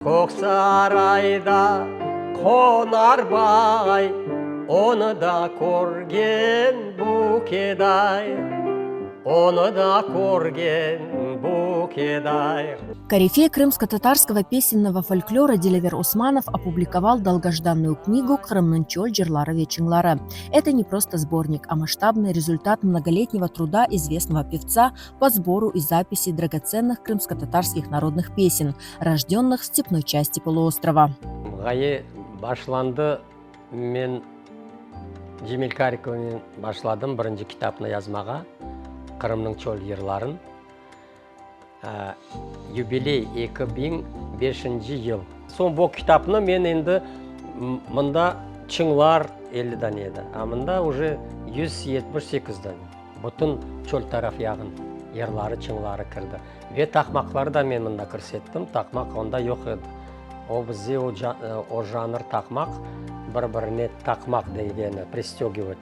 Kök sarayda qonar bay, Onı da körgen bu keday, Onı da körgen bu keday. Корифей крымско-татарского песенного фольклора Дилявер Османов опубликовал долгожданную книгу «Qırımnıñ çöl yırları ve çıñları». Это не просто сборник, а масштабный результат многолетнего труда известного певца по сбору и записи драгоценных крымско-татарских народных песен, рожденных в степной части полуострова. Ğaye başlandı, men Cemil Karikovnen başladım birinci kitapnı yazmağa, Qırımnıñ çöl yırların. Yubiley 2005-nci yıl. Soñ bu kitapnı men endi mında çıñlar 50 dane edi, a mında uje 178 dane. Bütün çöl taraf yağın yırları, çıñları kirdi. Ve taqmaqları da men mında kirsettim, taqmaq onda yoq edi. O bizde o, o janr taqmaq, bir-birine taqmaq degeni, pristögivat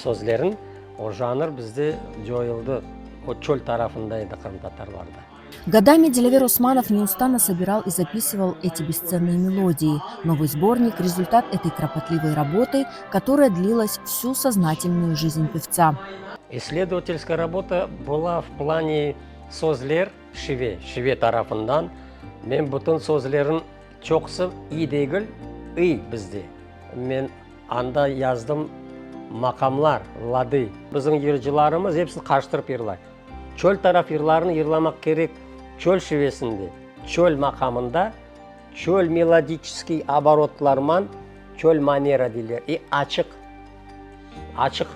sözlerin, o janr bizde coyuldı, o çöl tarafında edi qırımtatarlarda. Годами Дилявер Османов неустанно собирал и записывал эти бесценные мелодии. Новый сборник – результат этой кропотливой работы, которая длилась всю сознательную жизнь певца. Исследовательская работа была в плане sözler, şive, şive tarafından. Men bütün sözlerin çoqusı i degil, ı bizde. Men anda yazdım maqamlar, ladı. Bizim yırcılarımız episini qarıştırıp yırlay. Çöl taraf yırlarını yırlamaq kerek çöl şivesinde, çöl maqamında, çöl melodiçeskiy oborotlarman, çöl manera deyler, i açıq, açıq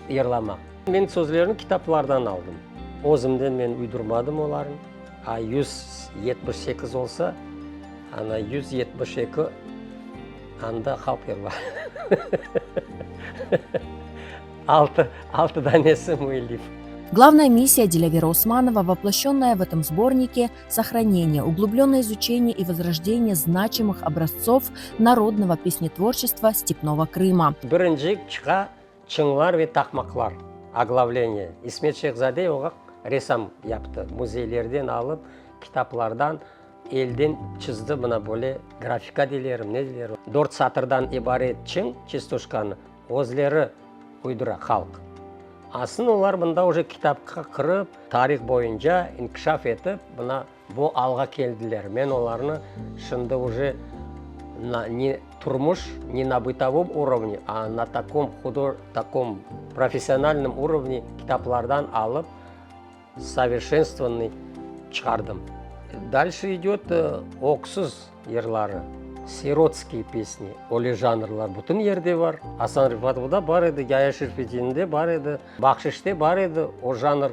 yırlamaq. Men sözlerni kitaplardan aldım. Özümden men uydurmadım olarnı. A 178 olsa, ana 172 anda halq yırlar. Altı, altı danesi müellif. Главная миссия Дилявера Османова, воплощенная в этом сборнике – сохранение, углубленное изучение и возрождение значимых образцов народного песнетворчества Степного Крыма. Birinci çıqa çıñlar ve taqmaqlar, oglавление. İsmet Şehzade oğa resam yaptı. Müzeylerden alıp, kitaplardan elden çizdi, mına böyle grafika deylerim, ne deylerim. Dört satırdan ibaret çıñ, çastuşkanı, özleri uydura halq. Aslında olar mında uje kitapqa kirip, tarih boyunca inkişaf etip, mına bu alğa keldiler. Men olarnı şimdi uje na ne turmuş, ne na bıtovom urovne, a na takom hudor takom professionalnom urovne kitaplardan alıp, soverşenstvovannıy çıqardım. Dalşe idet öksüz yırları, sirotskiye pesni, öyle janrlar bütün yerde bar. Asan Refatovda bar edi, Yaya Şerfedininde bar edi, Bahşişte bar edi o janr.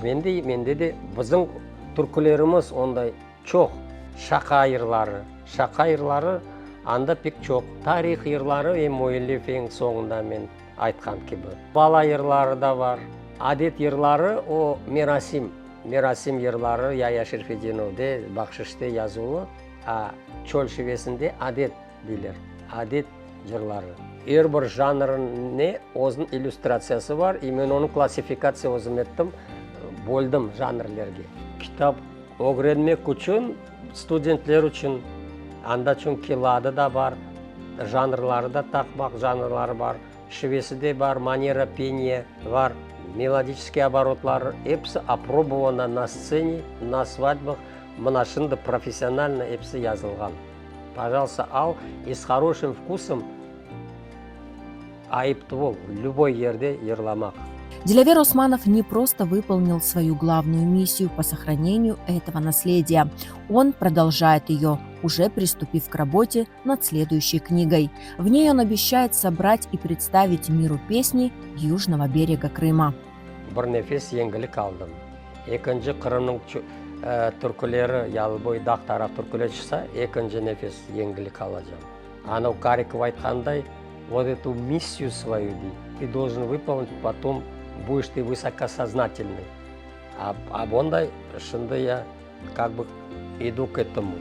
Mende, mende de bizim türkülerimiz onday çoq. Şaqa yırları, şaqa yırları anda pek çoq. Tarih yırları ve müellif eñ soñunda men aytqan kibi. Bala yırları da bar. Adet yırları o merasim, merasim yırları Yaya Şerfedinovde, Bahşişte yazuvlı, a çöl şivesinde adet deyler, adet yırları. Er bir janrne özüniñ illüstratsiyası var, i men onı klassifikatsiya özüm ettim, böldim janrlerge. Kitap ögrenmek içün, studentler içün, anda çünki ladı da bar, janrları da taqmaq janrları bar, şivesi de bar, manera peniya bar, melodiçeskiy oborotları, episi oprobovano na stsene, na svadbah, mına şimdi professionalno episi yazılğan. Pajalsa, al i s horoşim vkusom ayıp tuvul, lüboy yerde yırlamaq. Дилявер Османов не просто выполнил свою главную миссию по сохранению этого наследия. Он продолжает ее, уже приступив к работе над следующей книгой. В ней он обещает собрать и представить миру песни южного берега Крыма. Bir nefes yengillik aldım. Ekinci Qırımnıñ türküleri, Yalıboyu dağ taraf türküleri çıqsa, ekinci nefes yengillik alacam. Anav Karikov aytqanday, vot etu missiyu svoyu, dey, ты должен выполнить, потом будешь ты высокосознательный. A, a bonday şimdi ya kak bı idu k etomu.